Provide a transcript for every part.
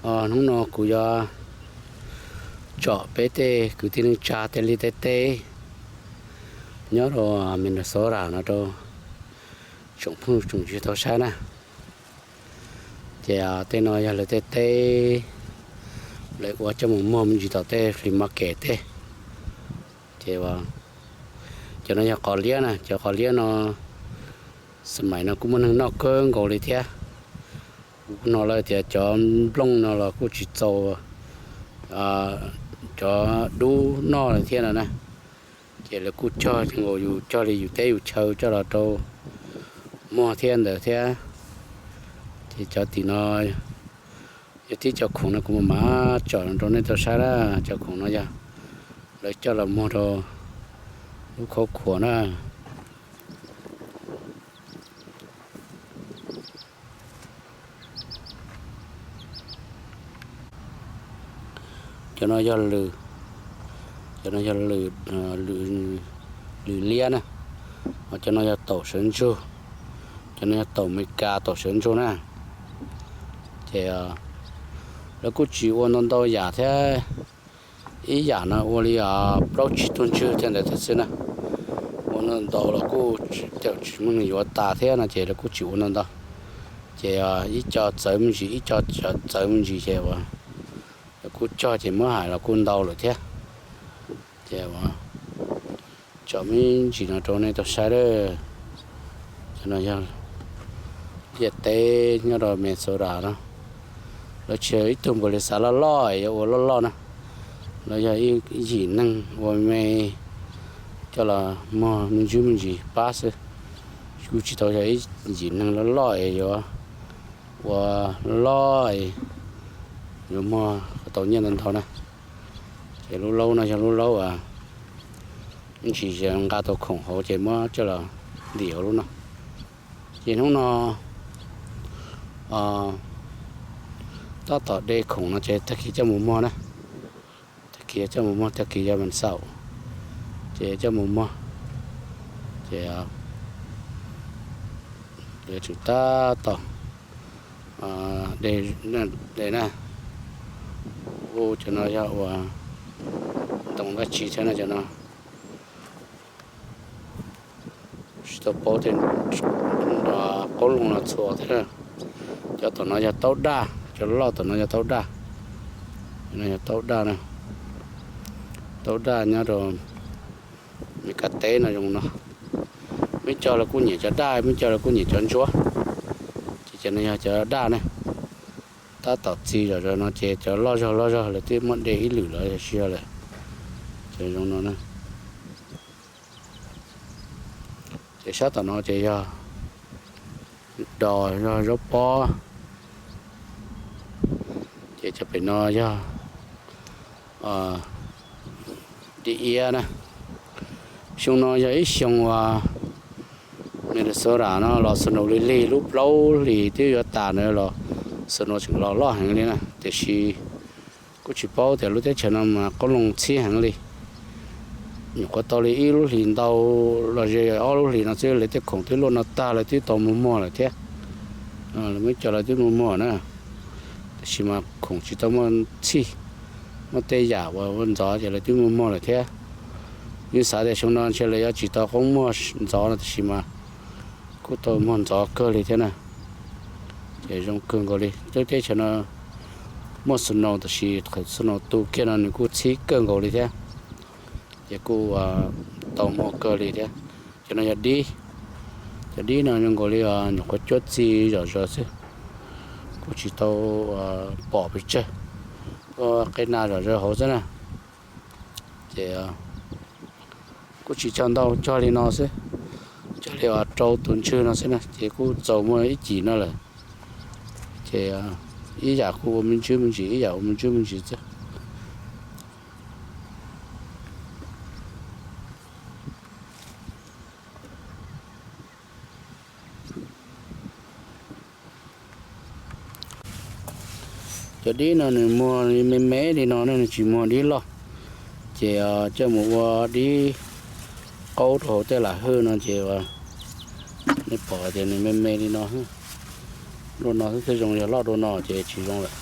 Hnub no kuv yuav tsom peb tej kwv tij neej tsa tej liaj tej teb nyob rau Minnesota no rau tsoom phooj tsoom ywg tau saib na. Ces tej no yog lawv tej teb, lawv ua coj mus muag me ntsis tom tej flea market tej. Ces cov no yog qos liab na, cov qos liab no xab maim no kuj muaj neeg noj kawg nkaus li thiab. Kuv hnov lawv tias cov nplooj no los kuj tsis txaus cov dub noj li thiab no na. Ces lawv kuj cog nkaus yus cog li yus teb yus chaw coj los rau muag thiab ntawd thiab. Ces cov tim no yog tib cov khoom no kuv mam mam tsom rau nej tau saib na. Cov khoom no yog lawv coj los muag rau lub khauv khuam na. Cov no yog lws, cov no yog lws, lws liab na. Ho cov no yog taum sawv ntsug, cov no yog taum Amelikas taum sawv ntsug na. Ces lawv kuj tsis ua ntau ntau yam thiab, ib yam no ua li plaub tsib tug ntswg thiab ntawd thiab xwb na. Ua ntau ntau los kuj tsis muaj neeg yuav tas thiab no ces lawv kuj tsis ua ntau ntau. Ces ib co txawv me ntsis ib co txawv me ntsis ces uas lawv kuj cog ces muab hais los kuj ntau lawm thiab. Ces uas tsom me ntsis no rau nej tau saib lawm. Cov no yog liaj teb nyob rau Minnesota no. Lawv tsis yog ib tug npawg li xav loj loj yuav ua loj loj na. Lawv yog ib yim neeg ua me coj los muag me ntsis me ntsis pab xwb. Kuj tsis tau yog ib yim neeg loj loj es yuav ua loj loj es yuav muag tau nyiaj ntau ntau na. Ces lub laub no yog lub laub uas me ntsis nqa tau khoom hauv ces muab coj los ntim hauv lub no. Ces hnub no tab tom de khoom no ces tag kis coj mus muag na. Tag kis coj mus muag, tag kis yog mas xaum ces coj mus muag. Ces yuav tsum tab tom de na. Ub, cov no yog ua ntoo dab tsi thiab no cov no. Tsis tau paub tias qoob loo no txhua thiab. Cov tom no yog taub daj, cov loj tom no yog taub daj. No yog taub daj na. Taub daj nyob rau Mes Kas teb no zoo no. Muaj cov lawv kuj nyiam cov daj, muaj cov lawv kuj nyiam cov ntsuab. Ces cov no yog cov daj ne. Tab tom txi zom zaws no ces cov loj zog loj zog lawv twb muab de ib lwm los yog tsis yog lawm. Ces zoo no na. Ces sab tom no ces yog dos, yog zaub pob. Ces cov pem no yog dib iab na. Xyoo no yog ib xyoo uas Minnesota no los snow lig lig, lub plaub hlis twb yuav tas na los snow tseem los loj heev li na. Tiam sis kuj tsis paub tias lub teb chaws no mas qoob loo txhib heev li. Nyuam qhuav tau li ib lub hlis ntau los ze ob lub hlis no xwb lawv tej khoom twb luaj no tag lawv twb tau mus muag lawm thiab. Lawv muab coj lawv twb mus muag na. Tiam sis mas khoom tsis tau muaj txhij, muaj tej yam uas ua ntxov ces lawv twb mus muag lawm thiab. Yeej xav tias xyoo no ntshe lawv yuav tsis tau qoob muag ntxov no tiam sis mas kuj tau muag ntxov kawg li thiab na. Ces zoo kawg nkaus li, lub teb chaws no muaj snow tab sis qhov snow tu kiag no nws kuj txhib kawg nkaus li thiab. Ces kuj tau muag kawg li thiab. Cov no yog dib, cov dib no zoo nkaus li nyuam qhuav cuab txi zom zaws xwb, kuj tsis tau pom pes tsawg, ua qe na zom zaws hauv xwb na. Ces kuj tsis cog ntau, cog li no xwb, cog li rau tus ntswg no xwb na ces kuj txaus muaj ib cim no lawm. Ces ib yam kuj ua me ntsis me ntsis, ib yam ua me ntsis me ntsis xwb. Cov dib no nws muag me me li no ne, nws tsis muag dib loj. Ces coj mus ua dib qaub rau hauv tej lam hwj no ces nej pom tias nws me me li no, dua no xwb thiaj zoo, yog loj dua no ces tsis zoo lawm.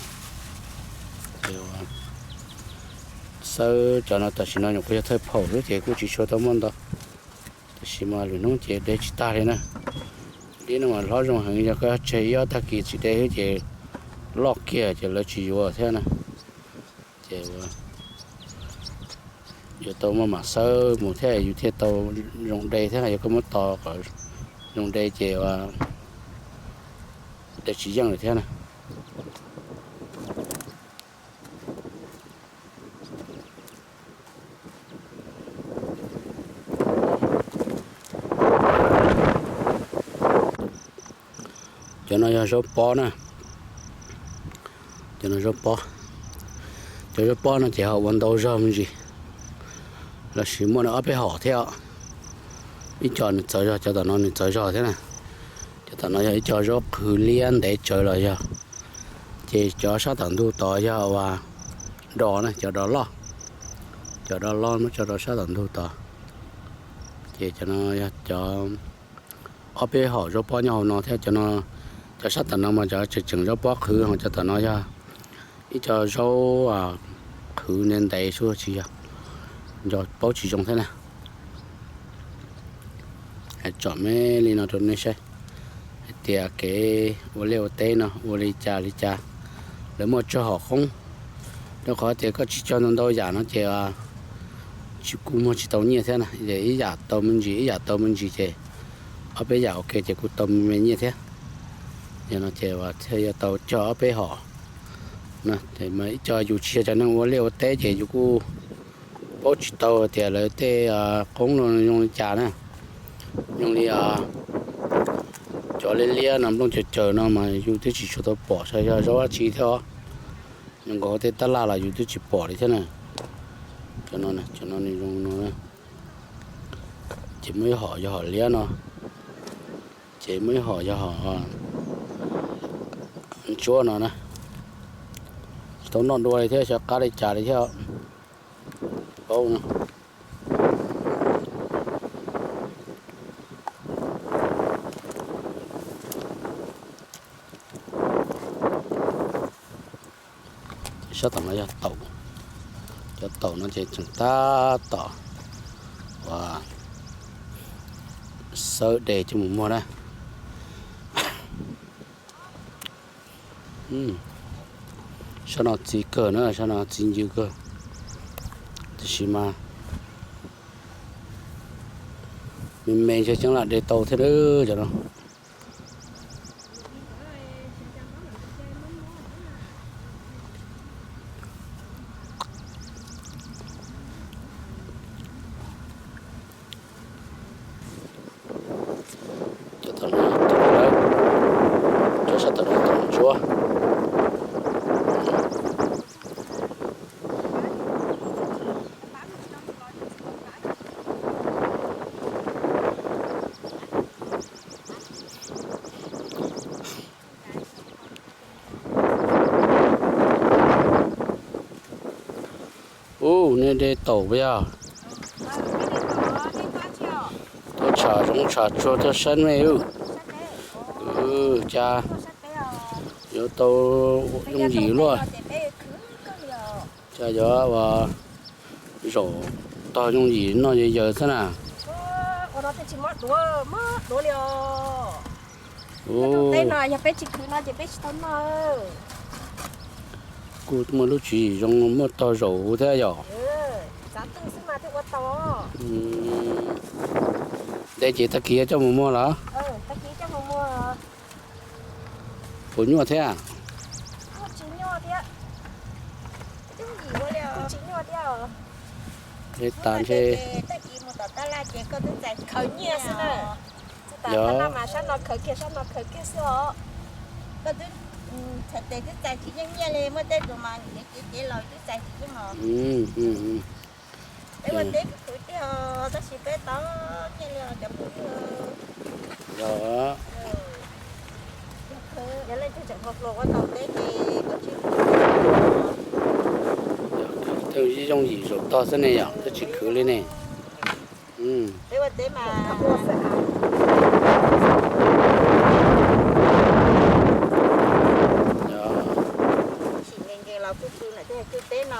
Xawb cov no tam sim no nyuam qhuav yog thawj phaum xwb ces kuj tsis tshua tau muaj ntau. Tam sim mas lwm hnub ces de tsis tag li na. Liab no mas hlob zoo heev, yog koj tseg ib ob tag kis tsis de xwb ces loj kiag ces lawv tsis yuav thiab na. Ces yuav tau muaj mam xawb mus thiab yus thiaj tau zoo de thiab, yog koj muab tos kom zoo de ces de tsis yeej lawm thiab na. Cov no yog zaub pob na. Cov no zaub pob. Cov zaub pob no ces ho ua ntau zog me ntsis, lossis muaj ob peb hom thiab. Ib co nws txawv zog, cov tom no nws txawv zog thiab na. Cov tom no yog ib co zaub qhwv liab ntev tsawv los yog. Ces cov sab tom ntug tod yog uas dos na, cov dos loj. Cov dos loj muab tso rau sab tom ntug tod. Ces cov no yog cov ob peb hom zaub pob nyob hauv no thiab. Cov no, cov sab tom no mas cov tseem tseem zaub pob qhwv, ho cov tom no yog ib co zaub qhwv ntev ntev xwb tsis yog, nco paub tsis zoo thiab na. Hais tsom me li no rau nej saib hais tias kev ua liaj ua teb no ua li cas li cas, lawv muaj tsawg hom qoob. Rau qhov tias koj tsis cog ntau ntau yam no ces tsis, kuj muag tsis tau nyiaj thiab na. Ib yam tau me ntsis ib yam tau me ntsis ces ob peb yam ua ke ces kuj tau me nyiaj thiab. Yog no ces thiaj yuav tau cog ob peb hom. Ib co yus tsis yog cov neeg ua liaj ua teb ces yus kuj paub tsis tau tias lawv tej qoob no zoo li cas na. Zoo li cov liab liab no nplooj caws caws no mas yus twb tsis tshua tau pom saib yog zaub dab tsi thiab os. Zoo nkaus tej tab laj los yus twb tsis pom li thiab na. Cov no, cov no nws zoo no, ces muaj ib hom yog hom liab no, ces muaj ib hom yog hom ntsuab no na. Tsis tau noj dua li thiab, xyov qab li cas li thiab. Paub no. Sab tom no yog taum. Cov taum no ces tseem tab tom uas xawb de coj mus muag na. Sab no txi kawg na, sab no txi ncw kawg. Tiam sis mas me me ntshe tseeb lam de tau thiab cov no. Cov tom no, cov sab tom no tom ntsuab. Ub, nej de taum puas yog? Tuaj tsham zoov tsham tsuag tuaj saib nej. Cas yuav tau yooj yim luaj. Cas yuav ua zaum tog yooj yim noj yawg yawg xwb na. Kuj muaj lub tswv yim zoo muaj tog zaum huv thiab yom. De ces tag kis coj mus muag los? Puas nyuaj thiab? De tas ntshe. Yog. Yog. Tej yooj yim zaum tog xwb ne yom, twb tsis khwv li ne. Yog.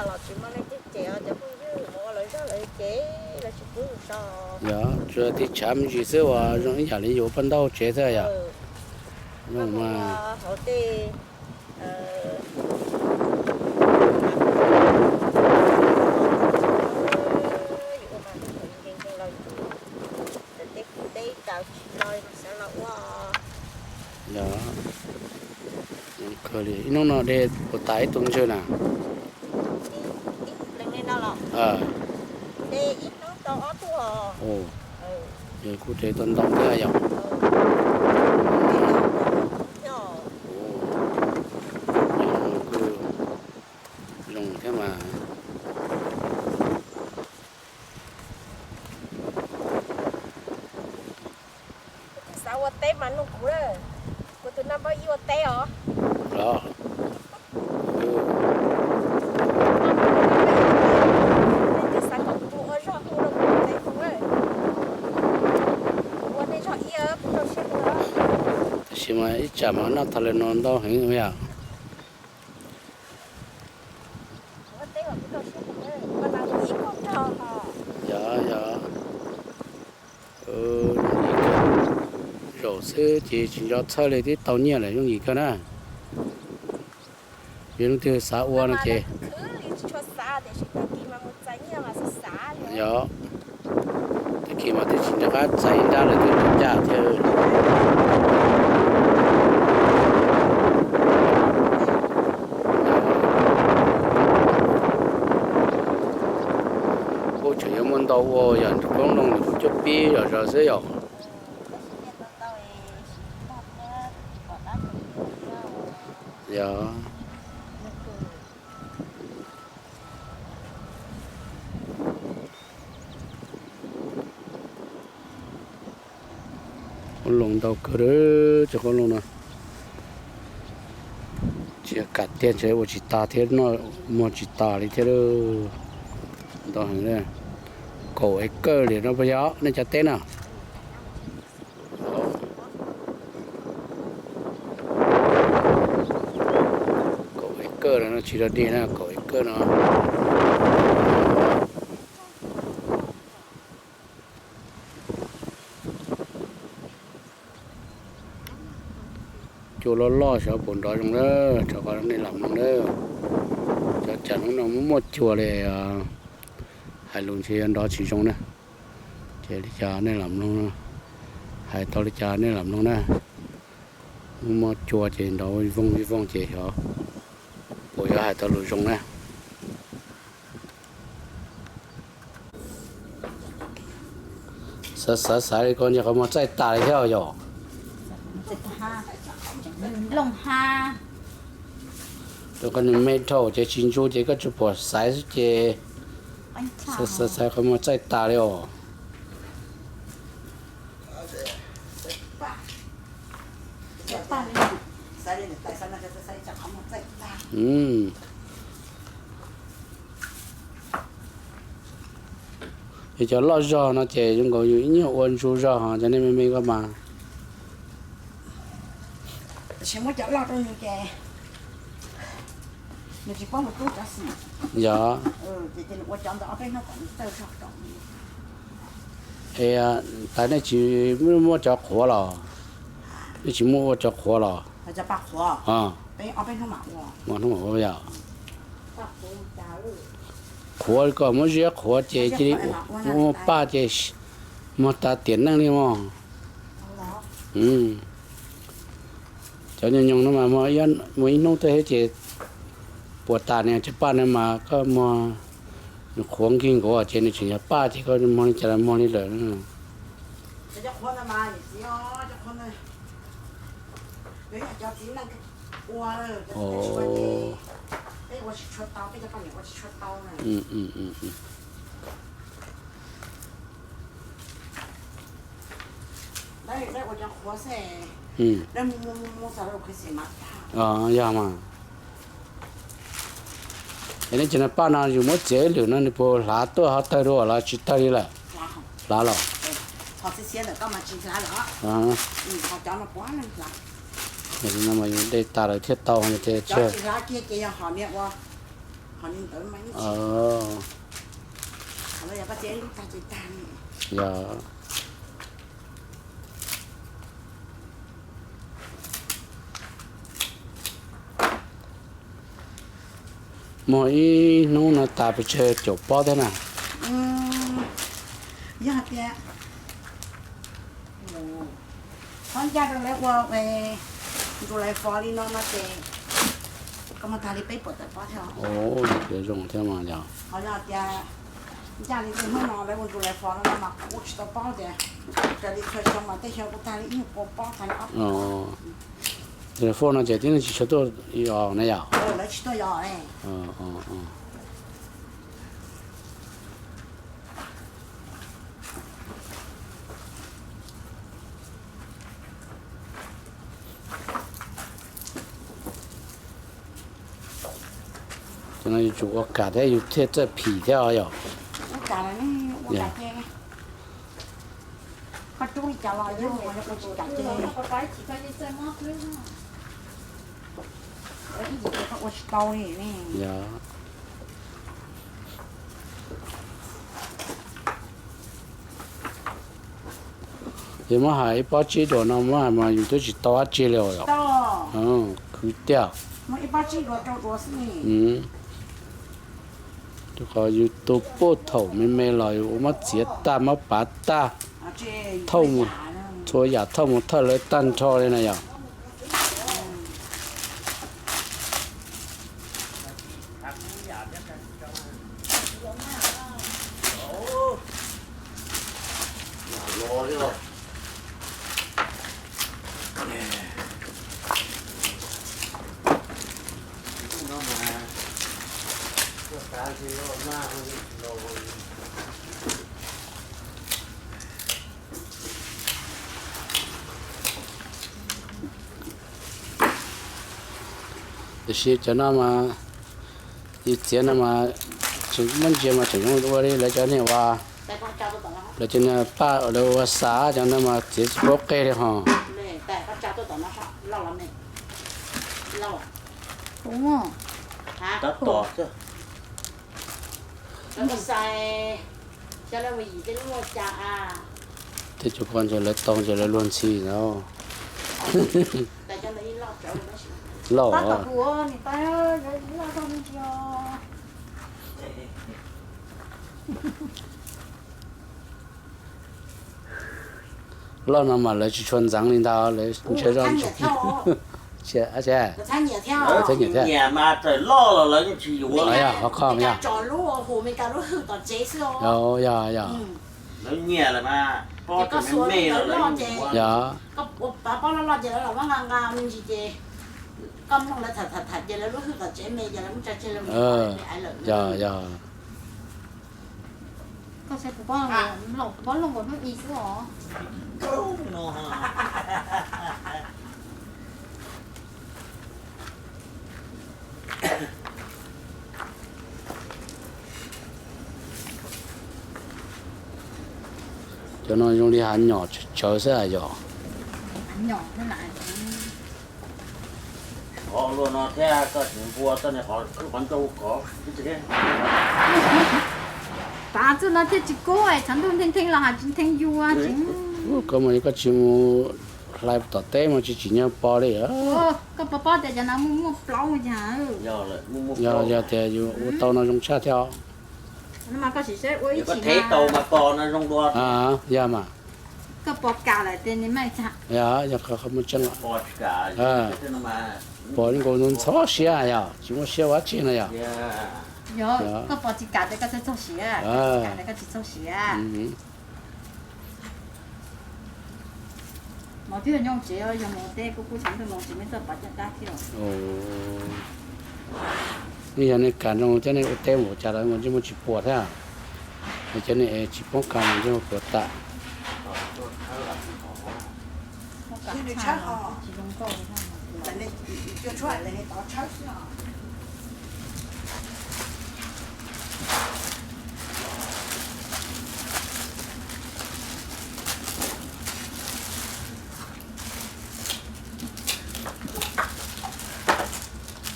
Los tsis muaj leej twg cem os, cov phooj ywg mus ua lawv zog lawv ces lawv tsis pub yus so. Yog, tsuas tiv tshav me ntsis xwb uas zoo ib yam li yus paj ntaub tsev xwb yom. Zoo mas. Hauv tej, yus ua mas tej nkees nkees los yus tej kwv teb kaus tsis los xav los ua. Yog, kawg li ib hnub no de puas tas ib tug ntswg na? Ib, ib leeg li no los? De ib hnub tau ob tug os. Yog kuj de tau ntau thiab yom. Kuj zoo thiab mas. Xav ua teb mas nug kuv, kuv tus naj npawb ib ua teb os. Los, nej twb xav kom kuv mus ua zog hu rau kuv tus teb mus, kuv ua nej zog ib, kuv rau siab mus. Tab sis mas ib tsam mas noj thaum lawm no ntau heev yom. Yog, yog. Zaum xwb ces tsis nco txhawj li, twb tau nyiaj lawm, yooj yim kawg na. Yog leej twg xav ua no ces, yog, tag kis mas twb tsis nco qab txais ib nrab lawm twb ua cas thiab. Kuj tseem yuav muaj ntau ua, yog qoob loo nws kuj cuab pib zom zaws xwb yom. Yog. Qoob loo ntau kawg, cov qoob loo no. Tsis kam tiag ntshe ua tsis tas thiab, noj muag tsis tas li thiab. Ntau heev, kaum acre li no puas yog nej cov teb na? Kaum acre no tsis dog dig na, kaum acre no. Cua loj loj xyov puas nrov zoo na, rau qhov nej lam mloog na. Cov cas hnub no muaj muaj cua li, hais lus ntshe yuav nrov tsis zoo na. Ces li cas nej lam mloog, hais tau li cas nej lam mloog na. Muaj muaj cua ces nrov vij voog vij voog ces xyov puas yuav hais tau lus zoo na. Xav xav xav li ko ntshe qhov muag txaij tas li thiab yom. Rau qhov nws me dhau ces tsis ntsu ces koj tsuas pom xaiv xwb ces xav xav xav qhov muag txaij tas li os. Yog cov loj zog no ces zoo nkaus yus ib nyuag ua ntsu zog, cov nej me me ko mas. Yog, es tas nej tsis muaj cov qhuav los? Nej tsis muaj ua cov qhuav los? Hnub mam ua yom. Qhuav kom muab ziab qhuav ces cia li ua paj ces muag tas tiam neej li mog. Cov nyoos nyoos no mas muag ib hnub twg thiab ces puas tas ne. Cov paj no mas koj muag, nws qhuav nkig nkaus ces nws tseem yog paj ces koj muag li cas los muag li lawm. Yog mas. Es nej cov no paj no yus muab txiav ib lwm no nws puas hlav tuaj ho tawg dua los tsis tawg li lawm? Hlav los? Yus dej tas lawm thiaj tau ces. Qhov ntawd mas ib txhia, qhov no yog koj txiav ib lub tag ces tag li. Yog. Muag ib hnub no tas pes tsawg caum pob thiab na? Yog hais tias koj ncaj rau lawv ua ntsuj lais fos li no no ces koj muag tag li peb puas tawm pob thiab. Ua, yog zoo thiab mas yog. Qhov yog tias ncaj li tej hnub no lawv ua ntsuj lais fos no mas kuv ua tsis tau pob tias, raws li txhua xyoo mas tej xyoo kuv tag li ib nyuag pua pob tag li ob pua pob. Ntsuj lais fos no ces tib neeg tsis tshua tuaj yos na yom? Lawv tsis tuaj yos. Cov no yus tsum ua kam thiab yus thiaj txawj phim thiab os yom. Yog. Yog muab hais ib pob tsib duas no muab hais mas yus twb tsis tau dab tsi li os. Khwv tiag. Rau qhov yus tu puj thaum me me los yus ua muab txiav tag muab pav tag, thauj mus, txhua yam thauj mus thawj lawv tag nrho li na yom. Tiam sis cov no mas yus txiav no mas tseem muab ntsia mas tseem zoo ua li lawv cov niag ua, lawv cov niag paj lawv ua xav cov no mas txiav tsis paub qej li ho. Tej cov ko ntawd lawv tau ntawd lawv luag ntxhi na. Loj. Loj no mas lawv tsis tshua ntxeev li ntag, lawv ntshe zoj nyiam thiab. Yog, yog. Yog. Yog, yog. Cov no zoo li hav nyom tsawv xwb yog. Tav txuj no thiaj tsis kub, tshav ntuj ntheej ntheej los has tsis ntheej yus tsis. Koj mas koj tsis mus hlais tom teb mas tsis tsim nyog pom li. Koj pom pob tias cov no muaj muaj plaub cas. Yog, yog tias yus ua tau no zoo tshaj thiab. Yog mas. Koj pom kas lawm tias nws meej tag. Yog, yog qhov muaj tseeb. Pom nkaus ntxhov siab yog tsis muaj siab ua dab tsi no yog. Yog koj pom tsis kam tias koj txhob txog siav, kam tias koj tsis txog siav. Mas twb yog nyob tsev, yog mus teb kuj kuj tshav ntuj no tsis muaj txoj pov caj dab thiab. Nej yog nej kam zoo thiab nej ua teb mus cas los ntsej muag tsis puas thiab. Cov nej tsis poob kas los ntsej muag puas tas.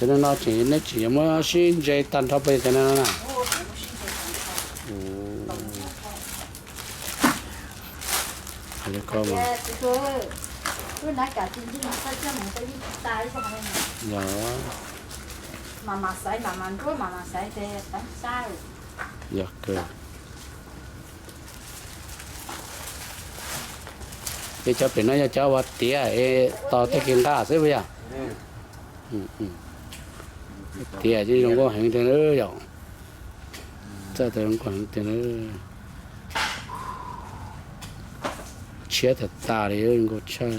No no tseem neb tseem yuav muab sib ntse tag nrho pes cov no na. Yog kawg. Ces cov pem no yog cov uas tiav es tos tag kis nqa xwb puas yog? Tiav ces zoo nkauj heev tiag yom. Txawj tias zoo nkauj heev tiag. Tshiab tag tas li, zoo nkauj tshaj.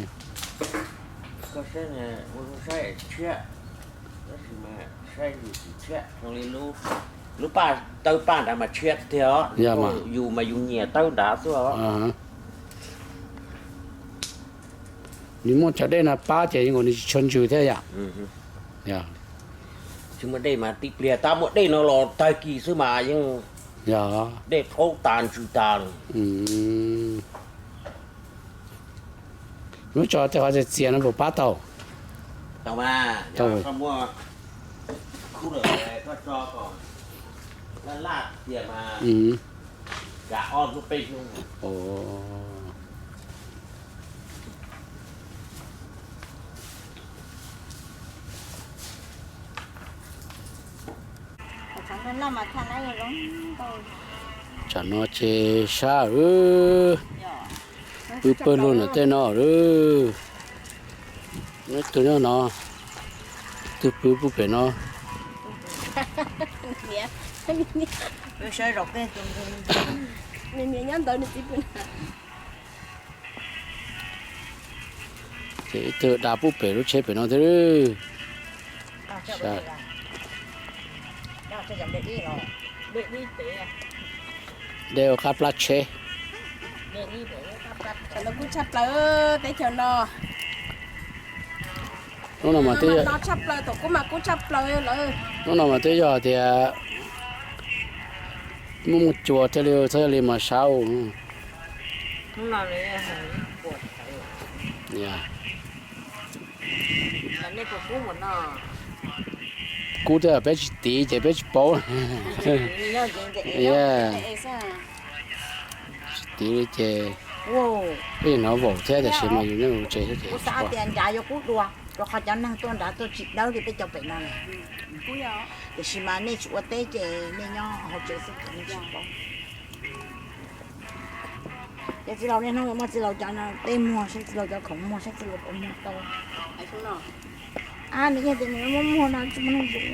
Lub paj, tawb paj nrad mas tshiab tiag os. Yus mas yus nyiam tawb nrad xwb os. Nws muaj cov dej no pab ces nkaus nws tsis tshua ntsws thiab yom. Tsis muaj dej mas tib pliag tab muaj dej no los tag kis xwb mas yeej dej qaub tas ntsws tas. Lub tso tej qhov txias txias no puas pab tau? Tau mas, tau. Koj muaj khub lawm koj tso kom laj laj tias mas kav ob hnub peb hnub. Tsam no ces sab, pw pawg lug ntawm tej no lawm. Neb tug nyob no, twg pw pub pem no. Ces ib tug da pub pem lub tsheb pem no thiab. Dej ua qab plab tsheb. Tsheb no kub tshaj plaws teb chaws no. Hnub no mas twb yog, hnub no mas twb yog tias muaj muaj cua thiaj li txhob yog li mas sab. Kub thiab peb tsis tiv ces peb tsis paub. Tsis tiv li ces peb hnov vaum thiab tiam sis mas yus nyob hauv tsev thiab ces xav tias nrad yuav kub dua, rau qhov cov neeg tuaj nrad tuaj tsis dawb li peb cov pem no. Tiam sis mas nej tsis ua teb ces nej nyob hauv tsev xwb ces nej tsis paub. Ces txiv laus niaj hnub muab txiv laus cov no tej muag saib txiv laus cov khoom muag saib txiv laus puas muag tau. Ab, nws yeej tias nws muab muag no tsis muaj neeg yuav.